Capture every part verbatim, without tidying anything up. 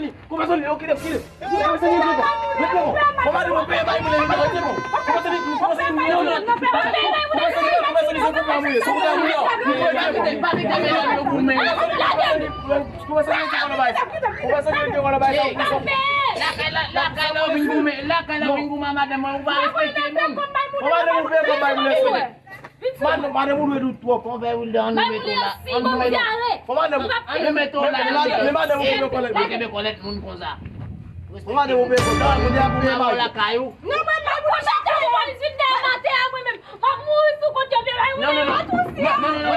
Sony, konpè Sony, yo kite, kite. Konpè Sony, se bon. Mete bon. Konpè Sony, mwen peye bay moulen, mete bon. Konpè Sony, konpè Sony, mwen peye bay moulen. Konpè Sony, konpè Sony, se konpè mwen ye. Se konpè mwen ye. Konpè Sony, mete bon. Konpè Sony, mete bon nan bay sa. Konpè Sony, mete bon nan bay sa. Lakay la, lakay la, ou vin goumen, lakay la, ou vin goumen a madanm mwen, ou pa respekte moun. Konpè Sony, mete bon nan bay moulen. Madanm, madanm ou dwe dout twòp. Konpè Wilder, ann nou mete w la. Ann nou mete w la. Fò madanm, ann nou mete w la. Men madanm ou kenbe kòlèt. Kenbe kòlèt moun konsa. Fò madanm ou kenbe kòlèt. Moun ya pou peye mari. Lakay ou. Non, mwen pa pou chante pou polis vin dèyè maten an, mwen menm. M ap mouri sou kont yo, vye mari. Non, non, non. Non, non, non, non.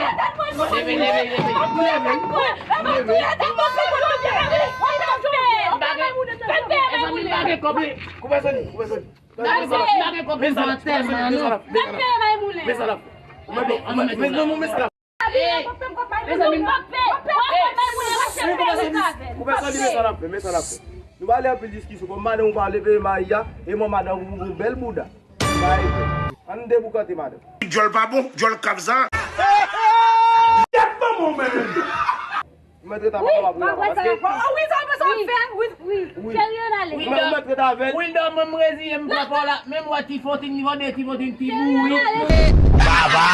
Leve, leve, leve. Leve. Leve. Mezanmi, m pa gen kòb. Konpè Sony, konpè Sony. Gade sa, gade konpè sa, antèman, non. Men sa la. Ou mèt, ou mèt, men non, men sa la. Mezanmi, konpè Sony, men sa la fè, men sa la fè. Nou pa ale anpil diskisyon, kòm madanm ou pa vle peye mari a, e mwen madanm ou pou bèl bouda. Ann deboukante madanm. Djòl pa bon, djòl kav sa. Gad manman w, men. Ou mèt rete avè l, w ap rete avè l, paske... Wi, sa w fè, wi, wi. Cheri, ann ale. Ou mèt, ou mèt rete avè l. Wilder, mwen, m reziye m, papa w la. Menm wè ti fotin, li vòde ti fotin, ti bouri. Baba.